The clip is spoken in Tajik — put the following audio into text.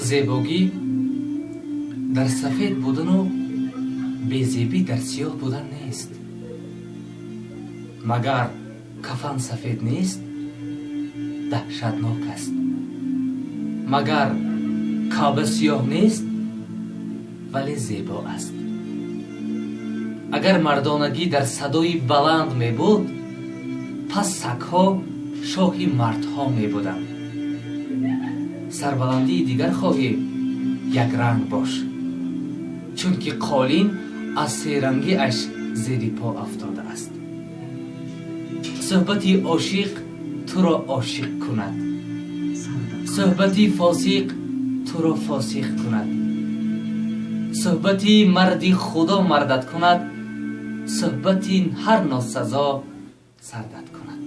Зебогӣ дар сафед будану безебӣ дар сиёҳ будан нест. Магар кафан сафед нест? Даҳшатнок аст. Магар Каъба сиёҳ нест? Вале зебо аст. Агар мардонагӣ дар садои баланд мебуд, пас сагҳо шоҳи мардҳо мебуданд. Сарбаландии дигар хоҳӣ, якранг бош, чунки қолин аз серангиаш зери по афтодааст. Суҳбати ошиқ туро ошиқ кунад, суҳбати фосиқ туро фосиқ кунад, суҳбати марди Худо мардат кунад, суҳбати ҳар носазо сардат кунад.